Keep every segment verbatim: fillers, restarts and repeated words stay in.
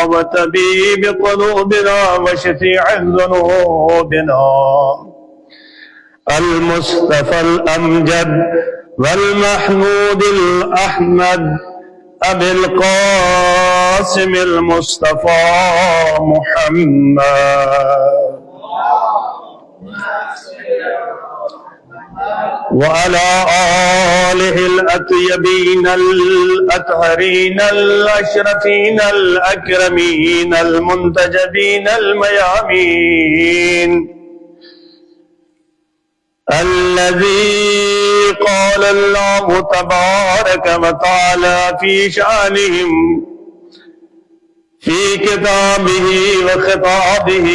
وطبيب قلوبنا وشفيع ذنوبنا المصطفى الأمجد والمحمود الأحمد أبي القاسم المصطفى محمد وعلى آله الأطيبين الأطهرين الأشرفين الأكرمين المنتجبين الميامين، الذي قال الله تبارك وتعالى في شأنهم في كتابه وخطابه: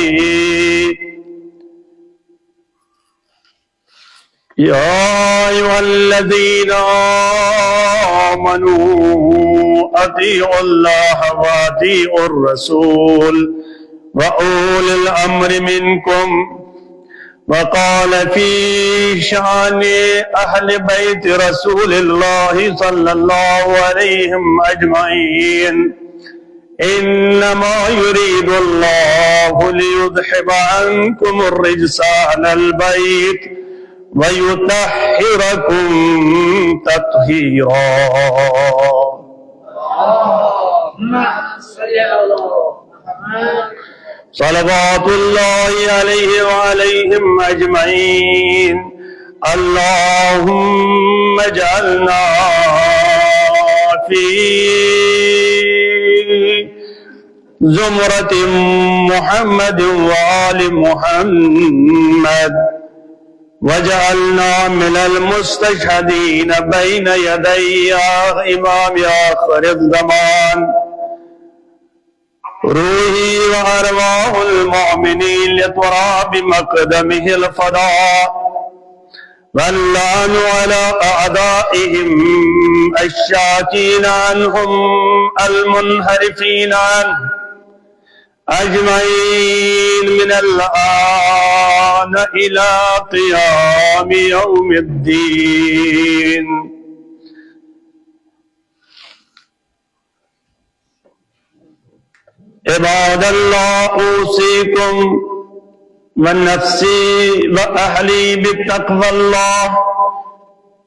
يا أيها الذين آمنوا أطيعوا الله وأطيعوا الرسول وأولي الأمر منكم. وقال في شأن أهل بيت رسول الله صلى الله عليهم أجمعين: إنما يريد الله ليذهب عنكم الرجس أهل البيت ويطهركم تطهيرا. صلوات الله عليه وعليهم أجمعين. اللهم اجعلنا في زمرة محمد وآل محمد، واجعلنا من المستشهدين بين يدي إمام آخر الزمان، روحي وأرواح المؤمنين لتراب مقدمه الفداء، واللعن على أعدائهم الشاكين عنهم المنحرفين عنه أجمعين من الآن إلى قيام يوم الدين. عباد الله، أوصيكم ونفسي وأهلي بتقوى الله.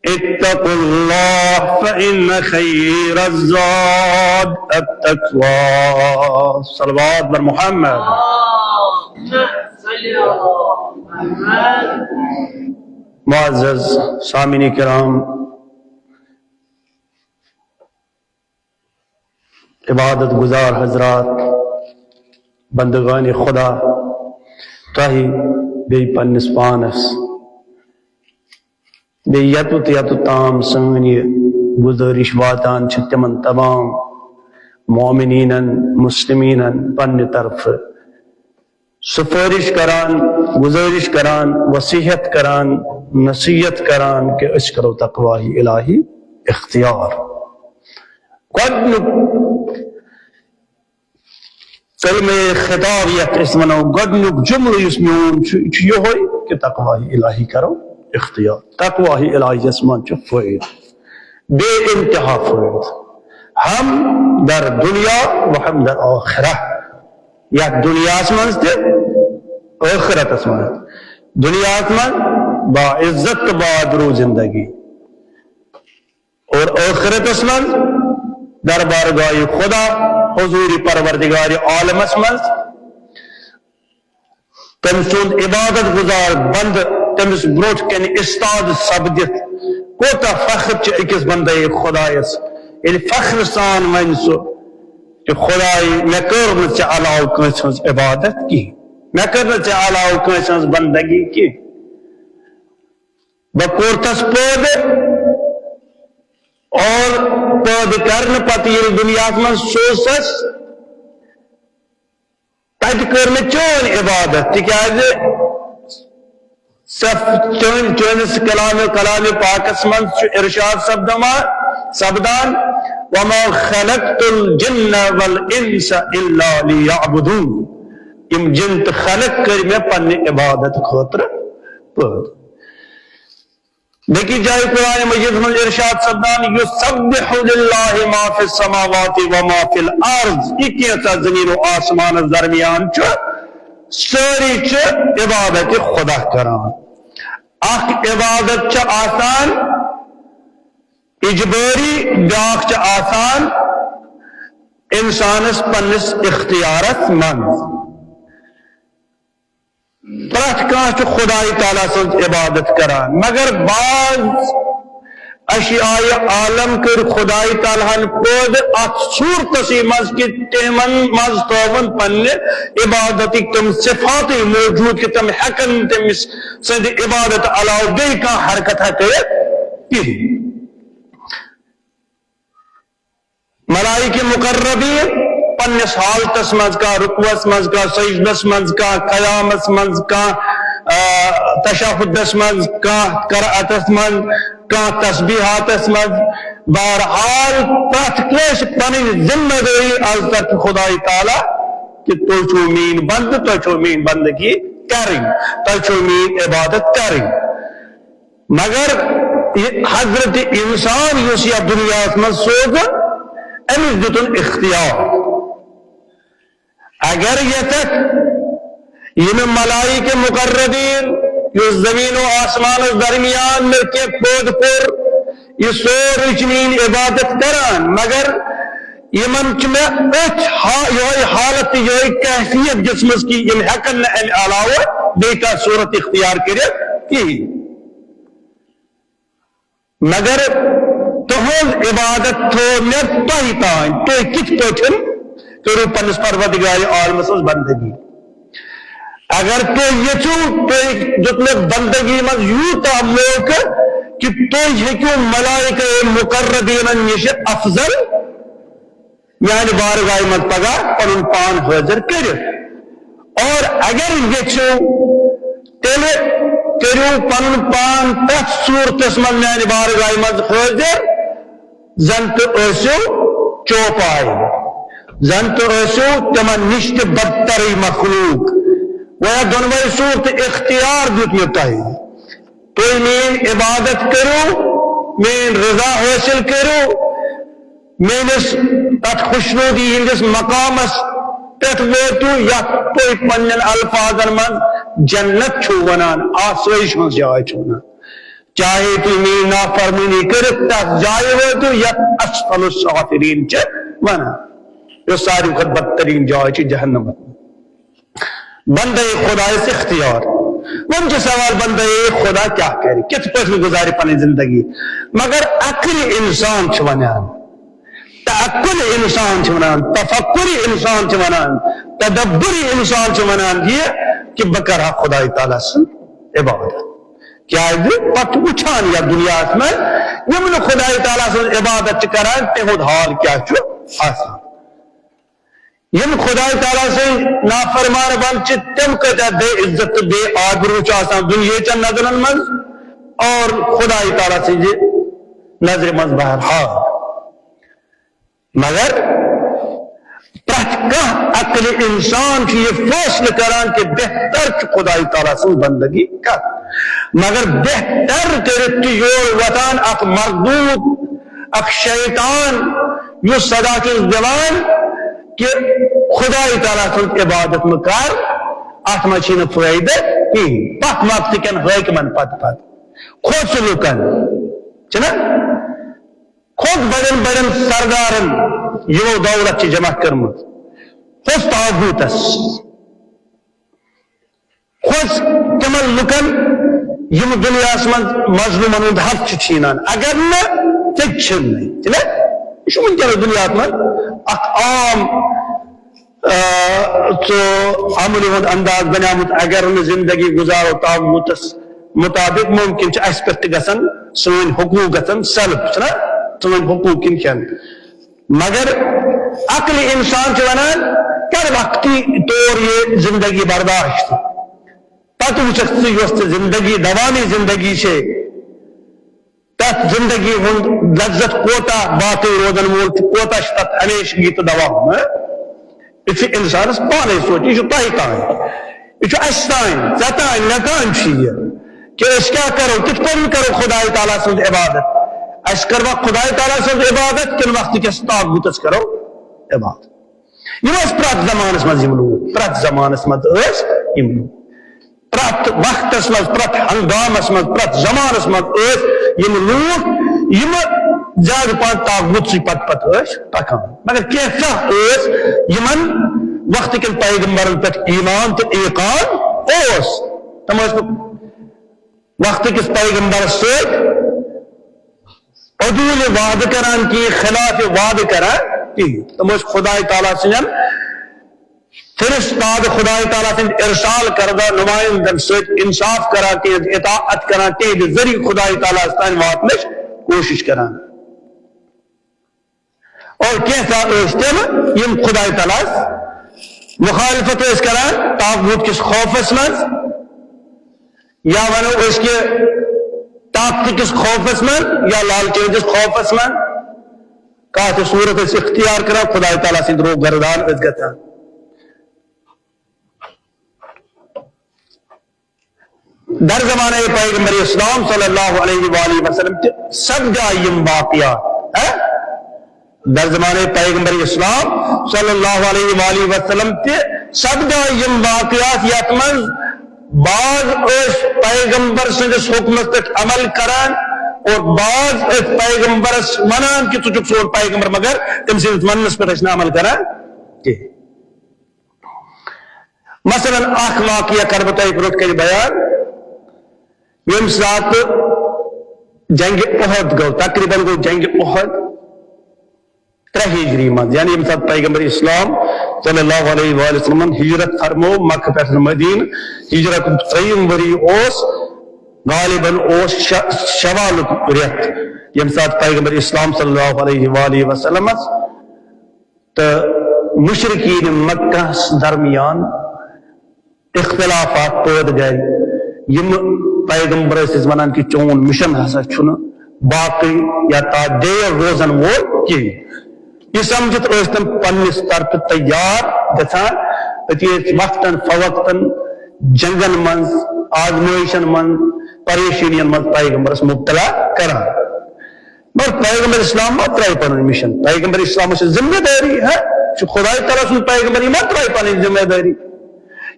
اتقوا الله فإن خير الزاد التقوى. صلوات بر محمد. معزز سامعین کرام، عبادت گزار حضرات، بندگان خدا، تۄہہِ بیٚیہِ پننِس پانس، بیٚیہِ یوٚتَتھ یوٚتَتھ تام سٲنۍ یہِ گُزٲرِش واتان چھِ تِمن تمام مؤمنیٖنن، مسلمینن پننہِ طرفہٕ سفٲرِش کران، گُزٲرِش کران، وصیت کران، نصیحت کران کہِ أسۍ کرو تقوی الٰہی اختیار۔ گۄڈٕنیُک کلمہ خطاب یتھ أسۍ ونو، گۄڈٕنیُک جملہٕ یُس میون چھُ، یہِ چھُ یِہوٚے کہِ تقوی الٰہی کرو اختیار۔ تقوی الٰہی یس منٛز چھُ فٲیدٕ بے انتہا فٲیدٕ، ہم در دنیا و ہم در آخرہ۔ یتھ دنیاہس منٛز تہِ، ٲخرتس منٛز۔ دنیاہس منٛز باعزت تہٕ بآبروٗ زندگی، اور ٲخرتس منٛز دربارگاہ خدا، حضور پروردگار عالمس منٛز تٔمۍ سُنٛد عبادت گزار بندٕ تٔمِس برونٛٹھ کنہِ استاد سپدِتھ کوتاہ فخر چھُ أکِس بندے خدایس، ییٚلہِ فخر سان ونہِ سُہ کہِ خداے، مےٚ کٔر نہٕ ژےٚ علاوٕ کٲنٛسہِ ہٕنٛز عبادت کینٛہہ، مےٚ کٔر نہٕ ژےٚ علاوٕ کٲنٛسہِ ہٕنٛز بندگی کینٛہہ۔ بہٕ کوٚرتھس پٲدٕ، اور پٲدٕ کرنہٕ پتہٕ ییٚلہِ دُنیاہس منٛز سوٗزتھس، تتہِ کٔر مےٚ چٲنۍ عبادت، تِکیازِ ژےٚ، چٲنۍ، چٲنِس کلام، کلام پاکس منٛز چھُ ارشاد سپدان، سپدان، وما خلقت الجن والانس الا لیعبدون۔ یِم جِن تہٕ خلق کٔرۍ مےٚ پننہِ عبادت خٲطرٕ پٲدٕ۔ بیٚکِس جایہِ قرآن مجیدس منٛز ارشاد سپدان، یسبح للہ ما فی السماوات و ما فی الارض، یہِ کینٛژھا زمین و آسمانس درمیان چھُ، سٲری چھِ عبادت خدا کران۔ اکھ عبادت چھِ آسان اجبٲری، بیٛاکھ چھِ آسان انسانس پننِس اختیارس منٛز۔ پرٛٮ۪تھ کانٛہہ چھُ خداے تعالیٰ سٕنٛز عبادت کران، مگر بعض اشیاء عالم کٔرۍ خداے تعالیٰ ہن پٲدٕ اتھ صورتسٕے منٛز کہِ تِمن منٛز تھٲوٕن پننہِ عبادتٕکۍ تِم صفاتٕے موجود کہِ تِم ہٮ۪کن تٔمِس سٕنٛدِ عبادت علاوٕ بیٚیہِ کانٛہہ حرکتھا کٔرِتھ کِہیٖنۍ۔ ملائکہ مقربین پننس حالتس منٛز، کانٛہہ رکوعس منٛز، کانٛہہ سجدس منٛز، کانٛہہ قیامس منٛز، کانٛہہ، آ، تشہدس منٛز، کانٛہہ قرأتس منٛز، کانٛہہ تسبیحاتس منٛز، بہرحال پرٛٮ۪تھ کٲنٛسہِ پنٕنۍ ذمہ دٲری از طرفِ خداے تعالیٰ کہِ تُہۍ چھِو میٲنۍ بندٕ، تۄہہِ چھو میٲنۍ بندگی کرٕنۍ، تۄہہِ چھو میٲنۍ عبادت کرٕنۍ۔ مگر یہِ حضرت انسان یُس یتھ دُنیاہس منٛز سوزُن، أمِس دیُتُن اختیار۔ اگر یتھ یِم ملائکہ مقربین یُس زمین و آسمانس درمیان مےٚ کینٛہہ پٲدٕ کوٚر، یہِ سورُے چھُ میٲنۍ عبادت کران، مگر یِمن چھُ مےٚ أتھۍ حا-، یِہوٚے حالت تہٕ یِہوٚے کیفیت دِژمٕژ کہِ یِم ہٮ۪کن نہٕ امہِ علاوٕ بیٚیہِ کانٛہہ صورت اختیار کٔرِتھ کِہیٖنۍ۔ مگر تُہنٛز عبادت تھٲو مےٚ تۄہہِ تام۔ تُہۍ کِتھ پٲٹھۍ کٔرِو پننِس پروردگار عالمس منٛز بندگی؟ اگر تُہۍ یژھِو، تُہۍ دیُت مےٚ بندگی منٛز یوٗتاہ موقعہٕ کہِ تُہۍ ہیٚکِو ملائکہ مقربینن نِش افضل میانہِ بارگاہہِ منٛز پگاہ پنُن پان حٲضِر کٔرِتھ۔ اور اگر یژھِو، تیٚلہِ کٔرِو پنُن پان تتھ صورتس منٛز میانہِ بارگاہہِ منٛز حٲضِر، زن تہِ ٲسِو چوپایہِ، زن تہِ ٲسِو تِمن نِش تہِ بدترٕے مخلوق۔ گویا دۄنوے صورتہٕ اختیار دیُت مےٚ تۄہہِ۔ تُہۍ میٲنۍ عبادت کٔرِو، میٲنۍ رضا حٲصِل کٔرِو، میٲنِس تتھ خوشنودی ہٕنٛدِس مقامس پٮ۪ٹھ وٲتِو، یتھ تُہۍ پننٮ۪ن الفاظن منٛز جنت چھِو ونان، آسٲیِش ہٕنٛز جاے چھِو ونان۔ چاہے تُہۍ میٲنۍ نافرمٲنی کٔرِتھ تتھ جایہِ وٲتِو، یتھ اسفل السافلین چھِ ونان، یۄس ساروی کھۄتہٕ بدترین جاے چھِ جہنمس منٛز۔ بندے خدایس اختیار۔ وۄنۍ چھُ سوال، بندے خدا کیٛاہ کرِ، کِتھ پٲٹھۍ گُزارِ پنٕنۍ زندگی؟ مگر عقل انسان چھُ ونان، تعقل انسان چھُ ونان، تفکر انسان چھُ ونان، تدبر انسان چھُ ونان یہِ کہِ بہٕ کرٕ ہا خداے تعالیٰ سٕنٛز عبادت۔ کیٛازِ پتہٕ وٕچھان یتھ دُنیاہس منٛز یِم نہٕ خداے تعالیٰ سٕنٛز عبادت چھِ کران، تِہُنٛد حال کیٛاہ چھُ آسان۔ یِم خداے تعالیٰ سٕنٛدۍ نافرمان بنٛد چھِ، تِم کۭتیٛاہ بے عزت تہٕ بے آبروٗ چھِ آسان دُنیہٕچٮ۪ن نظرن منٛز، اور خداے تعالیٰ سٕنٛزِ نظرِ منٛز بہرحال۔ مگر پرٛٮ۪تھ کانٛہہ عقلِ انسان چھُ یہِ فٲصلہٕ کران کہِ بہتر چھُ خداے تعالیٰ سٕنٛز بندگی کرٕنۍ۔ مگر بہتر کٔرِتھ تہِ یور وۄتھان اکھ مردوٗد، اکھ شیطان، یُس سدا چھُس دِوان کہِ خداے تعالیٰ سٕنٛز عبادت مہٕ کر، اتھ منٛز چھُے نہٕ فٲیدٕ کِہیٖنۍ۔ پتھ مۄکھ تہِ کٮ۪ن حٲکمن پتہٕ پتہٕ، کھوژ لُکن، چھُنہ؟ کھوژ بڑٮ۪ن بڑٮ۪ن سردارن، یِمو دولت چھِ جمع کٔرمٕژ، کھوژ طاغوٗتس۔ کھوژ تِمن لُکن یِم دُنیاہس منٛز مظلوٗمن ہُنٛد حق چھِ چھینان، اگر نہٕ تیٚلہِ چھِنہٕ، چھِنہ؟ یہِ چھُ وٕنکیٚنس دُنیاہس منٛز اکھ عام، آ، سُہ عملہِ ہُنٛد انداز بنیومُت، اگر نہٕ زندگی گُزارو طاغوٗتس مُطابق، مُمکِن چھُ اَسہِ پٮ۪ٹھ تہِ گژھن سٲنۍ حقوٗق گژھن سلب، چھِنہ؟ سٲنۍ حقوٗق کِنہٕ کھٮ۪ن۔ مگر عقل انسان چھُ ونان، کر وقتی طور یہِ زندگی برداشت، پتہٕ وٕچھکھ ژٕ یۄس ژٕ زندگی، دوامِ زندگی چھے، تتھ زندگی ہُنٛد لذت کوتاہ باقی روزن وول چھُ، کوتاہ چھُ تتھ ہمیشگی تہٕ دوام، ہہ؟ یہِ چھُ انسانس پانے سونٛچُن، یہِ چھُ تۄہہِ تام، یہِ چھُ اسہِ تام، ژےٚ تام، مےٚ تام چھُ یہِ۔ کہ أسۍ کیٛاہ کرو، کِتھ پٲٹھۍ کرو خداے تعالیٰ سٕنٛز عبادت؟ اَسہِ کروا خداے تعالیٰ سٕنٛز عبادت کِنہٕ وقتہٕ کِس طاغوٗتس کرو عبادت؟ یِم ٲسۍ پرٛٮ۪تھ زمانس منٛز یِم لوٗکھ، پرٛٮ۪تھ زمانس منٛز ٲسۍ یِم لوٗکھ۔ پرٛٮ۪تھ وقتس منٛز، پرٛٮ۪تھ ہنگامس منٛز، پرٛٮ۪تھ زمانس منٛز ٲسۍ یِم لوٗکھ، یِم زیادٕ پہن طاغوٗتسٕے پتہٕ پتہٕ ٲسۍ پکان۔ مگر کینٛژھا ٲسۍ، یِمن وقتہٕ کٮ۪ن پیغمبرن پٮ۪ٹھ ایمان تہٕ ایقان اوس۔ تِم ٲسۍ نہٕ وقتہٕ کِس پیغمبرس سۭتۍ عدوٗلہِ وعدٕ کران کِہیٖنۍ، خلاف وعدٕ کران کِہیٖنۍ۔ تِم ٲسۍ خداے تعالیٰ سٕنٛدٮ۪ن فرستادٕ، خداے تعالیٰ سٕنٛدۍ ارسال کردہ نمایندن سۭتۍ انصاف کران، تِہنٛز اطاعت کران، تِہنٛدِ ذٔریعہٕ خداے تعالیٰ ہس تام واتنٕچ کوٗشش کران۔ اور کینٛژھا ٲسۍ تِم، یِم خداے تعالیٰ ہس مخالفت ٲسۍ کران، طاغوٗت کِس خوفس منٛز، یا ونو أسۍ کہِ طاقتہٕ کِس خوفس منٛز یا لالچہِ ہٕنٛدِس خوفس منٛز، کانٛہہ تہِ صوٗرت ٲسۍ اختیار کران، خداے تعالیٰ سٕنٛدۍ روگردان ٲسۍ گژھان۔ در زمانہ پیغمبر اسلام صلی اللہ علیہ وآلہ وسلم تہِ سپدے یِم واقعات، ہہ؟ در زمانہ پیغمبر اسلام صلی اللہ علیہ وآلہ وسلم تہِ سپدے یِم واقعات، یتھ منٛز بعض ٲسۍ پیغمبر سٕنٛدِس حُکمس پٮ۪ٹھ عمل کران اور بعض ٲسۍ پیغمبرس ونان کہِ ژٕ چھُکھ سون پیغمبر، مگر تٔمۍ سٕنٛدِس وننس پٮ۪ٹھ ٲسۍ نہٕ عمل کران کینٛہہ۔ مثلاً، اکھ واقعہ کرٕ بہٕ تۄہہِ برونٛٹھ کنہِ بیان۔ ییٚمہِ ساتہٕ جنگِ احد گوٚو، تقریباً گوٚو جنگِ احد ترٛےٚ ہجری منٛز، یعنی ییٚمہِ ساتہٕ پیغمبر اسلام صلی اللہ علیہ وآلہ وسلمن ہجرت فرمو مکہ پٮ۪ٹھ مدینہ، ہجرت ترٛیٚیِم ؤری اوس، غالباً اوس شہ-، شوالُک رٮ۪تھ، ییٚمہِ ساتہٕ پیغمبر اسلام صلی اللہ علیہ وآلہ وسلمس تہٕ مشرکین مکہ ہس درمیان اختلافات پٲدٕ گٔے۔ یِم پیغمبر ٲسۍ ونان کہِ چون مشن ہسا چھُنہٕ باقٕے یا تا دیر روزن وول کِہیٖنۍ۔ یہِ سمجھِتھ ٲسۍ تِم پننِس طرفہٕ تیار گژھان، أتی ٲسۍ وقتاً فوقتاً جنگن منٛز، آزمٲیشن منٛز، پریشٲنین منٛز پیغمبرس مبتلا کران۔ مگر پیغمبر اسلام ما ترٛایہِ پنُن مشن؟ پیغمبر اسلامس چھِ ذمہ دٲری، ہا، چھُ خداے تعالیٰ سُنٛد پیغمبر، یہِ ما ترٛایہِ پنٕنۍ ذمہ دٲری؟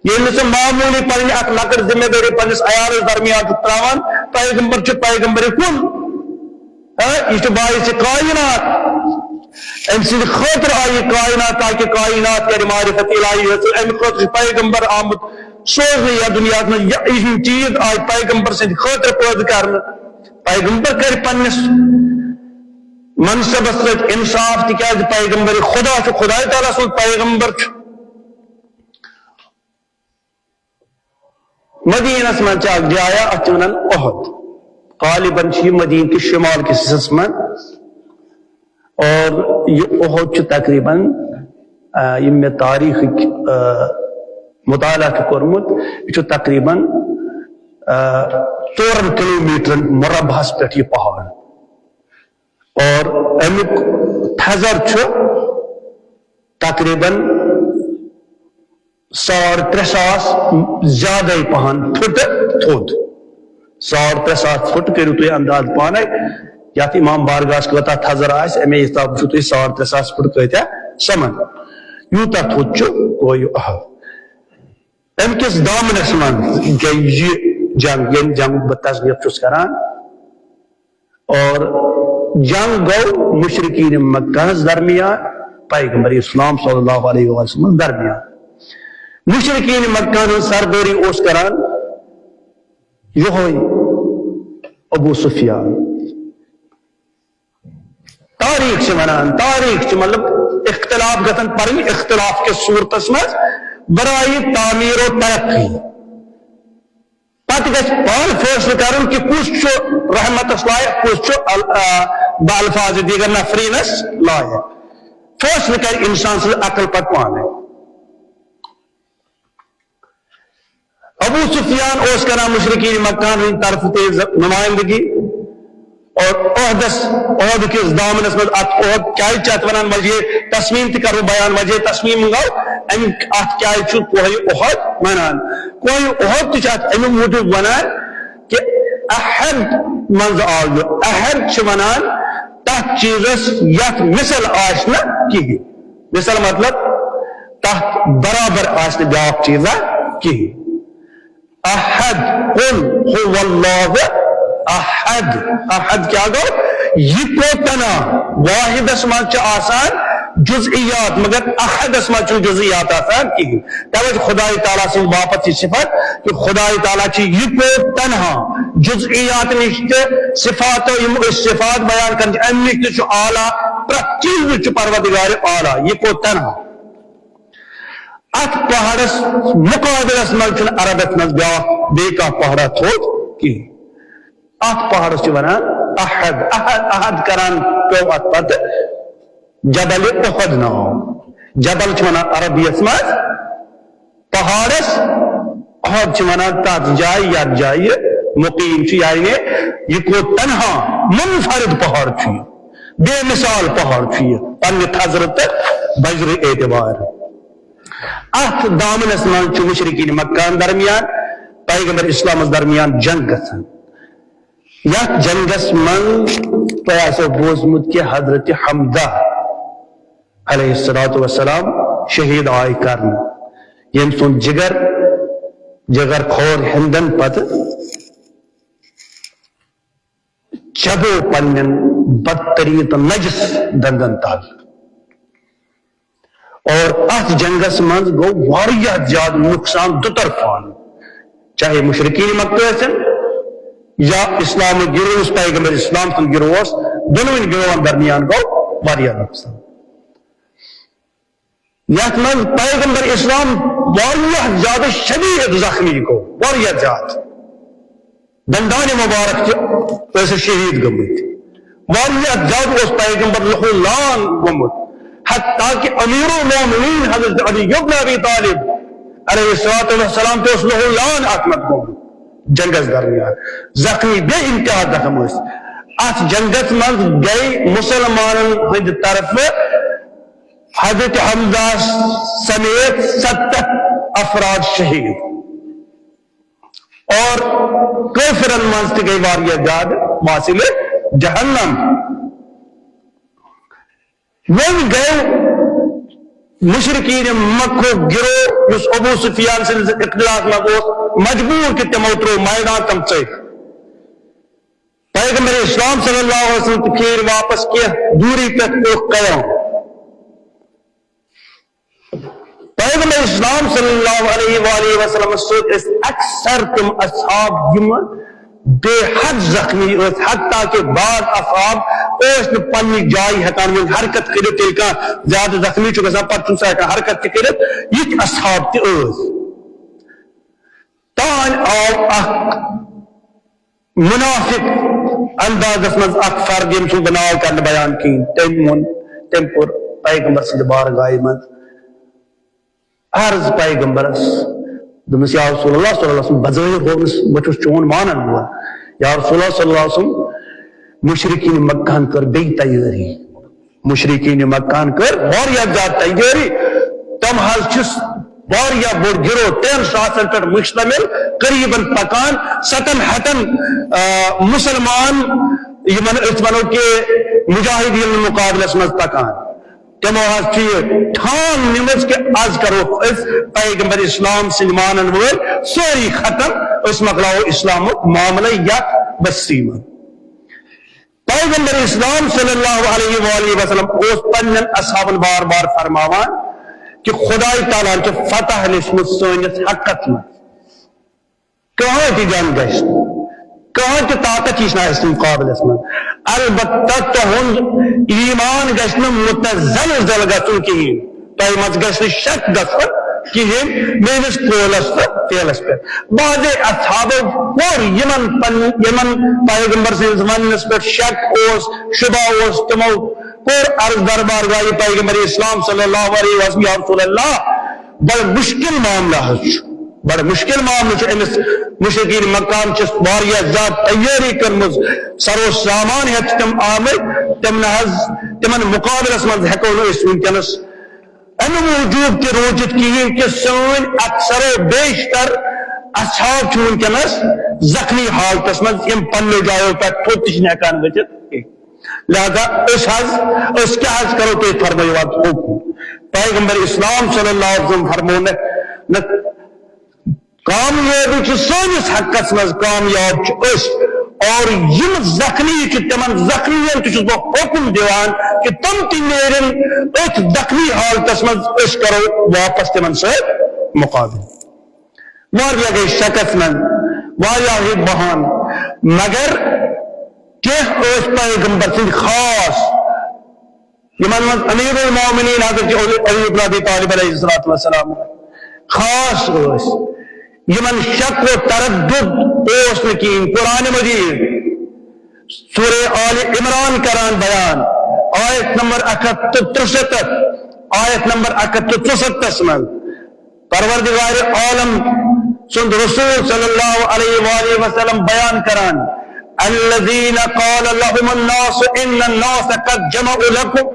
ییٚلہِ نہٕ سُہ معموٗلی پنٕنۍ اکھ لۄکٕٹ ذمہ دٲری پننِس عیالس درمیان چھُ ترٛاوان، پیغمبر چھُ پیغمبر کُن، ہا، یہِ چھُ باعث کائنات۔ أمۍ سٕنٛدِ خٲطرٕ آیہِ یہِ کائنات، تاکہِ کائنات کرِ معرفت الہی حٲصِل۔ اَمہِ خٲطرٕ چھُ پیغمبر آمُت سوزنہٕ یَتھ دُنیاہَس منٛز۔ یہِ، یِم چیٖز آیہِ پیغمبر سٕنٛدِ خٲطرٕ پٲدٕ کرنہٕ۔ پیغمبر کرِ پننِس منصبس سۭتۍ انصاف، تِکیازِ پیغمبر خدا چھُ، خداے تعالیٰ سُنٛد پیغمبر چھُ۔ مدینس منٛز چھِ اکھ جایا، اتھ چھِ ونان احد۔ غالباً چھِ یہِ مدینہٕ کِس شمال کِس حصس منٛز۔ اور یہِ احد چھُ تقریباً، آ، یِم مےٚ تاریخٕکۍ، آ، مطالعہ چھُ کوٚرمُت، یہِ چھُ تقریباً، آ، ژورن کلومیٹرن مربعس پٮ۪ٹھ یہِ پہاڑ۔ اور امیُک تھزر چھُ تقریباً ساڑ ترٛےٚ ساس زیادَے پہن فُٹہٕ تھوٚد۔ ساڑ ترٛےٚ ساس فُٹ کٔرِو تُہۍ انداز پانَے، یَتھ امام بارگاہَس کۭژاہ تھزر آسہِ، اَمے حساب وٕچھِو تُہۍ ساڑ ترٛےٚ ساس فُٹ کۭتیٛاہ سَمان۔ یوٗتاہ تھوٚد چھُ کوہِ احد۔ اَمہِ کِس دامنَس منٛز گٔے یہِ جنگ، ییٚمہِ جنگُک بہٕ تذکرٕ چھُس کران۔ اور جنگ گوٚو مشرکین مکہ ہس درمیان، پیغمبر اسلام صلی اللہ علیہ وسلم درمیان۔ مشرکین مکہ ہن ہٕنٛز سردٲری اوس کران یہوے ابو سفیان۔ تاریخ چھِ ونان، تاریخ چھِ مطلب اختلاف گژھن پرٕنۍ، اختلاف کِس صورتس منٛز برائے تعمیر و ترقی۔ پتہٕ گژھِ پانہٕ فٲصلہٕ کرُن کہِ کُس چھُ رحمتس لایق، کُس چھُ ال-، آ، بالفاظ دیگر نفرینس لایق۔ فٲصلہٕ کرِ انسان سٕنٛز عقل پتہٕ پانے۔ ابو سفیان اوس کران مشرکین مکہ ہن ہٕنٛدِ طرفہٕ تِہنٛز نمائندگی۔ اور عہدس، عہد کِس دامنس منٛز، اتھ عہد کیازِ چھِ اتھ ونان وجہ تصمیم تہِ کرو بیان، وجہ تصمیم گوٚو امیُک، اتھ کیازِ چھُ کوہِ عہد ونان؟ کوہِ عہد تہِ چھِ اتھ امیُک موٗجوٗب ونان کہِ احد منٛز آو یہِ۔ احد چھِ وَنان تَتھ چیٖزَس یَتھ مثل آسہِ نہٕ کِہیٖنۍ۔ مثل مطلب تَتھ برابر آسہِ نہٕ بیٛاکھ چیٖزا کِہیٖنۍ۔ احد، قل هو اللہ احد۔ احد کیا گو؟ یکو تنہا۔ واحدس منٛز چھِ آسان جزئیات، مگر احدس منٛز چھُنہٕ جزئیات آسان کِہیٖنۍ۔ توے چھُ خدای تعالیٰ سٕنٛز واپس یہِ صفت کہ خدای تعالیٰ چھُ یکو تنہا۔ جزئیات نِش تہِ صفات، یِم أسۍ صفات بیان کران چھِ، اَمہِ نِش تہِ چھُ اعلیٰ۔ پرٛٮ۪تھ چیٖز نِش چھُ پروردگار اعلیٰ، یکو تنہا۔ اتھ پہاڑس مقابلس منٛز چھُنہٕ عربس منٛز بیٛاکھ بیٚیہِ کانٛہہ پہاڑا تھوٚد کِہیٖنۍ۔ اتھ پہاڑس چھِ ونان احد۔ احد، احد کران پیوٚو اتھ پتہٕ جبل احد ناو۔ جبل چھِ ونان عربیس منٛز پہاڑس، احد چھِ ونان تتھ جایہِ یتھ جایہِ مقیم چھُ، یعنی یہِ کوٚت تنہا منفرد پہاڑ چھُ یہِ، بے مثال پہاڑ چھُ یہِ پننہِ تھزرٕ تہٕ بجرٕ اعتبار۔ اتھ دامنس منٛز چھُ مشرکین مکہ درمیان، پیغمبر اسلامس درمیان جنگ گژھان۔ یتھ جنگس منٛز تۄہہِ آسیو بوٗزمُت کہِ حضرت حمزہ علیہ الصلوۃ والسلام شہید آے کرنہٕ، ییٚمۍ سُنٛد جگر، جگر کھور ہندن پتہٕ چبو پننٮ۪ن بدترین تہٕ نجس دندن تل۔ اور اتھ جنگس منٛز گوٚو واریاہ زیادٕ نقصان دُطرفان، چاہے مشرکین مکہ ٲسِن یا اسلامٕکۍ گروہ، یُس پیغمبر اسلام سُنٛد گروہ اوس، دۄنوٕنۍ گروہن درمیان گوٚو واریاہ نقصان۔ یتھ منٛز پیغمبر اسلام واریاہ زیادٕ شدید زخمی گوٚو، واریاہ زیادٕ۔ دندان مبارک تہِ ٲسۍ شہید گٔمٕتۍ۔ واریاہ زیادٕ اوس پیغمبر لہو لان گوٚمُت، حتیٰ کہ امیر المومنین حضرت علی ابن ابی طالب علیہ الصلوۃ والسلام تہِ اوس لہو لان اتھ منٛز گوٚمُت جنگس درمیان۔ زخمی، بے انتہا زخم ٲسۍ۔ اتھ جنگس منٛز گٔے مسلمانن ہٕنٛدِ طرفہٕ حضرت حمزہ سمیت ستتھ افراد شہید۔ اور کٲفرن منٛز تہِ گٔے واریاہ زیادٕ واصل جہنم۔ وۄنۍ گوٚو مشرکین مکہ گروہ، یُس ابو سفیان سٕنٛدِس اقتدارس منٛز اوس، مجبور کہِ تِمو ترٛوو میدان، تِم ژٔلۍ۔ پیغمبر اسلام صلی اللہ علیہ وسلم تہِ پھیرۍ واپس کینٛہہ دوٗری پٮ۪ٹھ کوٚرُکھ قیام۔ پیغمبر اسلام صلی اللہ علیہ وآلہ وسلم سۭتۍ ٲسۍ اکثر تِم اصحاب یِم بے حد زخمی ٲسۍ، حتیٰ کہ بعض اصحاب ٲسۍ نہٕ پننہِ جایہِ ہٮ۪کان وۄنۍ حرکت کٔرِتھ، ییٚلہِ کانٛہہ زیادٕ زخمی چھُ گژھان، پتہٕ چھُنہٕ سُہ ہٮ۪کان حرکت تہِ کٔرِتھ، یِتھۍ اصحاب تہِ ٲسۍ۔ تانۍ آو اکھ منافق اندازس منٛز اکھ فرد، ییٚمۍ سُنٛد بہٕ ناو کرنہٕ بیان کِہیٖنۍ، تٔمۍ ووٚن، تٔمۍ کوٚر پیغمبر سٕنٛدِ بارگاہہِ منٛز عرض پیغمبرس، دوٚپمس، یا رسول اللہ صلی اللہ علیہ وسلم، بظٲہر ہوونس، بہٕ چھُس چون مانن وول۔ یا رسول اللہ صلی اللہ علیہ وسلم، مشرکین مکہن کٔر بیٚیہِ تیٲری۔ مشرکین مکہن کٔر واریاہ زیادٕ تیٲری۔ تِم حظ چھِ واریاہ بوٚڑ گروہ، ترٛٮ۪ن ساسن پٮ۪ٹھ مشتمل، قریباً پکان ستن ہتن، آ، مسلمان، یِمن أسۍ ونو کہِ مجاہدین مقابلس منٛز پکان۔ تِمو حظ چھُ یہِ ٹھان نِمٕژ کہِ از کرو أسۍ پیغمبر اسلام سٕنٛدۍ مانن وٲلۍ سٲری ختم، أسۍ مۄکلاوو اسلامُک معاملے یتھ بستی منٛز۔ پیغمبر اسلام صلی اللہ علیہ وآلہ وسلم اوس پننٮ۪ن اصحابن بار بار فرماوان کہِ خدای تعالیٰ ہن چھُ فتح لیچھمُت سٲنِس حقس منٛز۔ کٕہٕنۍ تہِ جنگ گژھِ نہٕ، کٕہٕنۍ تہِ طاقت یی نہٕ اَسہِ مُقابلس منٛز۔ البتہ تُہُنٛد ایمان گژھِ نہٕ متزلزل گژھُن کِہیٖنۍ، تۄہہِ منٛز گژھِ نہٕ شک گژھُن کِہیٖنۍ میٲنِس قولس تہٕ فعلس پٮ۪ٹھ۔ بعضے اصحابو کوٚر یِمن پن-، یِمن پیغمبر سٕنٛدِس وننس پٮ۪ٹھ شک اوس، شبہ اوس، تِمو کوٚر عرض دربار گاہہِ پیغمبر اسلام صلی اللہ علیہ وسلم، یا رسول اللہ، بڑٕ مشکل معاملہٕ حظ چھُ، بڑٕ مشکل معاملہٕ چھُ۔ أمِس مشرکین مکہن چھِ واریاہ زیادٕ تیٲری کٔرمٕژ، سرو سامان ہٮ۪تھ چھِ تِم آمٕتۍ، تِم نہ حظ، تِمن مقابلس منٛز ہٮ۪کو نہٕ أسۍ وٕنکیٚنس اَمہِ موٗجوٗب تہِ روٗزِتھ کِہیٖنۍ کہِ سٲنۍ اکثر و بیشتر اصحاب چھِ وٕنکیٚنس زخمی حالتس منٛز یِم پننیو جایو پٮ۪ٹھ تھوٚد تہِ چھِنہٕ ہٮ۪کان ؤتھِتھ کینٛہہ۔ لہذا أسۍ حظ، أسۍ کیٛاہ حظ کرو، تُہۍ فرمٲیِو حظ حُکم۔ پیغمبر اسلام صلی اللہ علیہ وسلم فرموو نہٕ، نہ، کامیٲبی چھِ سٲنِس حقس منٛز، کامیاب چھِ أسۍ۔ اور یِم زخمی چھِ، تِمن زخمیَن تہِ چھُس بہٕ حُکم دِوان کہِ تِم تہِ نیرن أتھۍ زخمی حالتس منٛز، أسۍ کرو واپس تِمن سۭتۍ مُقابلہٕ۔ واریاہ گٔے شکس منٛز، واریاہ گٔے بہان، مگر کینٛہہ ٲسۍ پیغمبر سٕنٛدۍ خاص، یِمن منٛز امیر المومنین حضرت علی ابن ابی طالب علیہ الصلوۃ والسلام خاص ٲسۍ، یِمن شک و تردد اوس نہٕ کِہیٖنۍ۔ قرآن مجید سورہ آل عمران کران بیان، آیت نمبر اکھ ہتھ تہٕ ترٛسَتتھ، آیت نمبر اکھ ہتھ تہٕ ژُسَتتھس منٛز پروردگار عالم سُنٛد رسول صلی اللہ علیہ وآلہ وسلم بیان کران، الذین قال لهم الناس ان الناس قد جمعوا لكم۔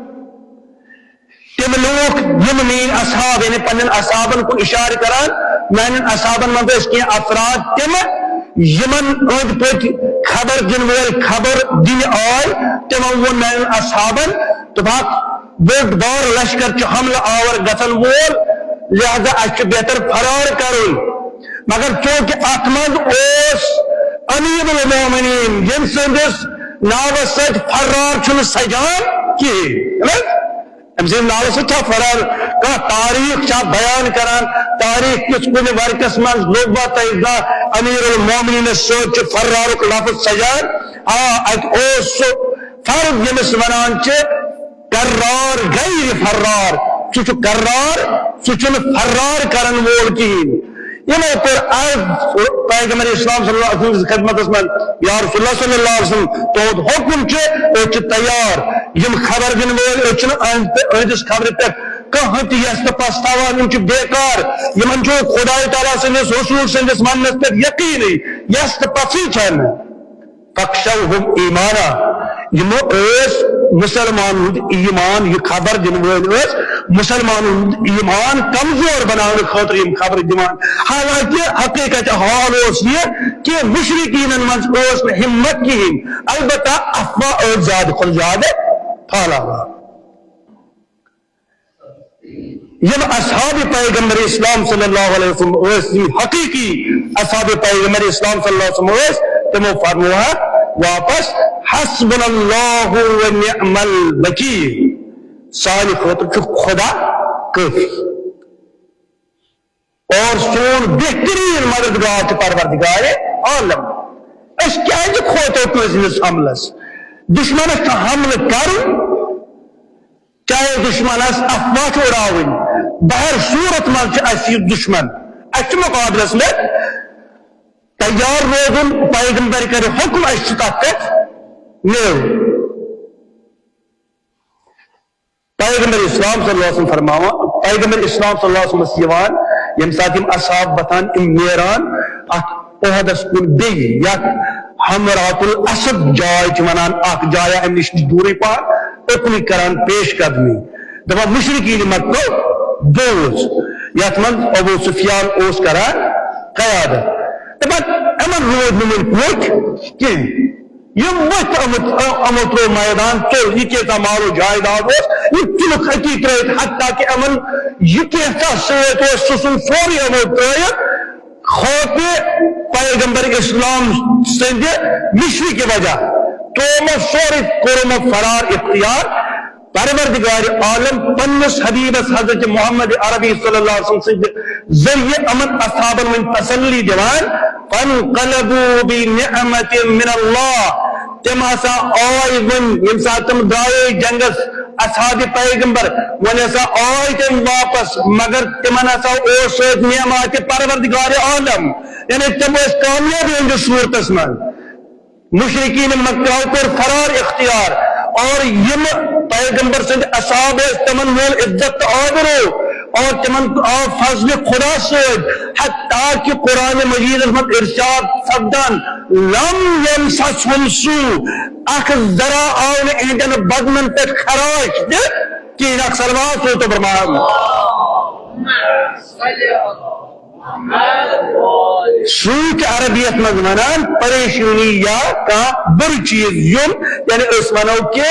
تِم لوٗکھ یِم میٲنۍ اصحاب، یعنی پننٮ۪ن اصحابن کُن اشارٕ کران، میانٮ۪ن اصحابن منٛز ٲسۍ کینٛہہ افراد تِم یِمن أنٛدۍ پٔکۍ خبر دِنہٕ وٲلۍ خبر دِنہِ آے، تِمو ووٚن میانٮ۪ن اصحابن، دوٚپہکھ، بوٚڑ بار لشکر چھُ حملہٕ آور گژھن وول، لہذا اسہِ چھُ بہتر فرار کرُن۔ مگر چونکہ اتھ منٛز اوس امیر المومنین، ییٚمہِ سٕنٛدِس ناوس سۭتۍ فرار چھُنہٕ سجان کِہیٖنۍ، چھُنہٕ حظ؟ أمۍ سٕنٛدِ ناوٕ سۭتۍ چھا فرار؟ کانٛہہ تاریخ چھا بیان کران؟ تاریخ کِس کُنہِ ورقس منٛز لوٚب تۄہہِ زانٛہہ امیر المومنینس سۭتۍ چھُ فرارُک لفظ سجان؟ آ، اتہِ اوس سُہ فرد ییٚمِس ونان چھِ کرار غیر فرار۔ سُہ چھُ کرار، سُہ چھُنہٕ فرار کرن وول کِہیٖنۍ۔ یِمو کوٚر عرض پیغمبر اسلام صلی اللہ علیہ وسلم سٕنٛدِس خدمتس منٛز، یا رسول اللہ صلی اللہ علیہ وسلم، تُہُنٛد حُکم چھُ، أسۍ چھِ تیار۔ یِم خبر دِنہٕ وٲلۍ، أسۍ چھِنہٕ أہنٛدِ، أہنٛدِس خبرِ پٮ۪ٹھ کٕہٕنۍ تہِ یژھ تہٕ پژھتاوان، یِم چھِ بیکار، یِمن چھُ خداے تعالیٰ سٕنٛدِس رسول سٕنٛدِس وننس پٮ۪ٹھ یقیٖنٕے، یژھ تہٕ پژھٕے چھنہٕ۔ فاخشوہم ایمانا، یِم ٲسۍ مُسلمانن ہُنٛد ایمان، یہِ خبر دِنہٕ وٲلۍ ٲسۍ مُسلمانن ہُنٛد ایمان کمزور بناونہٕ خٲطرٕ یِم خبرٕ دِوان۔ حالانکہ حقیقت حال اوس یہِ کہِ مشرکینن منٛز ٲس نہٕ ہمت کِہیٖنۍ، البتہ افواہ ٲسۍ زیادٕ کھۄتہٕ زیادٕ پھٲلاوان۔ یِم اصحاب پیغمبر اسلام صلی اللہ علیہ وسلم ٲسۍ، یِم حقیقی اصحاب پیغمبر اسلام صلی اللہ علیہ وسلم ٲسۍ، تِمو فرموو واپس، حسبنا اللہ و نعم الوکیل، سانہِ خٲطرٕ چھُ خدا کٲفی اور سون بہترین مددگار چھُ پروردگار عالم۔ أسۍ کیازِ کھوژو کٲنٛسہِ ہٕنٛدِس حملس؟ دشمنس چھُ حملہٕ کرُن، چاہے دشمنس افواہ چھِ اُڑاوٕنۍ، بہر صورت منٛز چھُ اسہِ یہِ دشمن، اسہِ چھُ مقابلس منٛز تیار روزُن۔ پیغمبر کرِ حکم، اسہِ چھُ تتھ پٮ۪ٹھ نیرُن۔ پیغمبر اسلام صلی اللہ علیہ وسلم فرماوان، پیغمبر اسلام صلی اللہ علیہ وسلم یِوان، ییٚمہِ ساتہٕ یِم اصحاب وۄتھان، یِم نیران اتھ احدس کُن، بیٚیہِ یتھ حمرات الاسد جاے چھِ ونان، اکھ جایا امہِ نِش دوٗرٕے پہن، اُکنُے کران پیش قدمی، دپان، مشرکین مکہ بوز، یتھ منٛز ابو سفیان اوس کران قیادت، دپان، یِمن روٗدۍ نہٕ وُنہِ پوٚچھ کینٛہہ، یِم ؤتھۍ آمٕتۍ، یِمو ترٛوو میدان ژوٚل، یہِ کینٛژھا مال و جایداد اوس، یہِ تُلُکھ أتی ترٛٲوِتھ، حتیٰ کہِ یِمن یہِ کینٛژھا سۭتۍ اوس، سُہ ژھُن سورُے یِمو ترٛٲوِتھ، خوفِ پیغمبر اسلام سٕنٛدِ مشرِ کہِ وجہ ترٛوو یِمو سورُے، کوٚر یِمو فرار اختیار۔ پروردگار عالم پننِس حبیبس حضرت محمد عربی صلی اللہ علیہ وسلم سٕنٛدِ ذٔریعہٕ یِمن اصحابن وۄنۍ تسلی دِوان، فانقلبوا بنعمة من الله، تِم ہسا آے وۄنۍ، ییٚمہِ ساتہٕ تِم درٛایے جنگس، اصحاب پیغمبر، وۄنۍ ہسا آے تِم واپس، مگر تِمن ہسا اوس سۭتۍ نعمت پروردگار عالم، یعنی تِم ٲسۍ کامیاب یِہنٛدِس صورتس منٛز۔ مشرکین مکہ کوٚر فرار اختیار، اور یِم پیغمبر سٕنٛدۍ اصحاب ٲسۍ، تِمن میول عزت تہٕ آبرو، اور تِمن آو فضل خدا سۭتۍ، حتیٰ کہ قرآن مجیدس منٛز ارشاد سپدان، لم یمسسہم سوء، اکھ ذرا آو نہٕ یِہنٛدٮ۪ن بدنن پٮ۪ٹھ خراش تہِ کِہیٖنۍ۔ اکھ صلوات سوزتو برمان۔ سوٗنٛچ عربیت منٛز ونان پریشٲنی یا کانٛہہ بُرٕ چیٖز، یُن، یعنی أسۍ ونو کہِ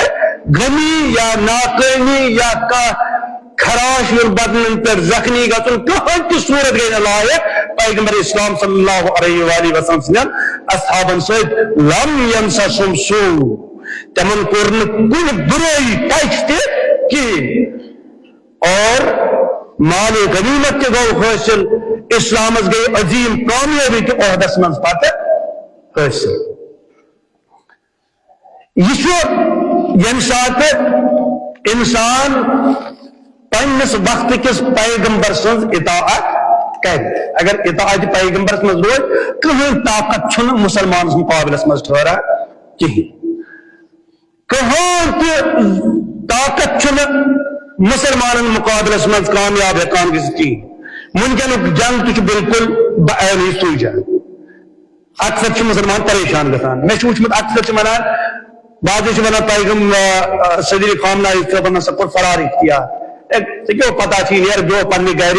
غمی یا ناکٲمی یا کانٛہہ خراش یُن، بدنن پٮ۪ٹھ زخمی گژھُن، کٕہٕنۍ تہِ صوٗرت گٔے نہٕ لایق پیغمبر اسلام صلی اللہ علیہ وآلہ وسلم سٕنٛدٮ۪ن اصحابن سۭتۍ۔ لم یمسسہم سوء، تِمن کوٚر نہٕ کُنہِ بُرٲیی touch تہِ کِہیٖنۍ۔ اور مال غنیمت تہِ گوٚو حٲصِل، اسلامس گٔے عظیٖم کامیٲبی تہِ عہدس منٛز پتہٕ حٲصِل۔ یہِ چھُ ییٚمہِ ساتہٕ اِنسان پننِس وقتہٕ کِس پیغمبر سٕنٛز اطاعت کرِ۔ اگر اطاعت پیغمبرس منٛز روزِ، کٕہٕنۍ طاقت چھُنہٕ مُسلمانس مُقابلس منٛز ٹھہران کِہیٖنۍ۔ کٕہٕنۍ تہِ طاقت چھُنہٕ مُسلمانن مُقابلس منٛز کامیاب ہٮ۪کان گٔژھِتھ کِہیٖنۍ۔ وٕنکیٚنُک جنگ تہِ چھُ بالکل بعینی سُے جنگ۔ اکثر چھِ مُسلمان پریشان گژھان۔ مےٚ چھُ وٕچھمُت، اکثر چھِ وَنان، بعضے چھِ وَنان، پیغم-، آ، آ، صدر خامنہ آئی صٲبن ہسا کوٚر فرار اختیار۔ اے، ژےٚ کیٛاہ پتہ چھِ، یہِ نیرٕ برٛونٛہہ پننہِ گرِ۔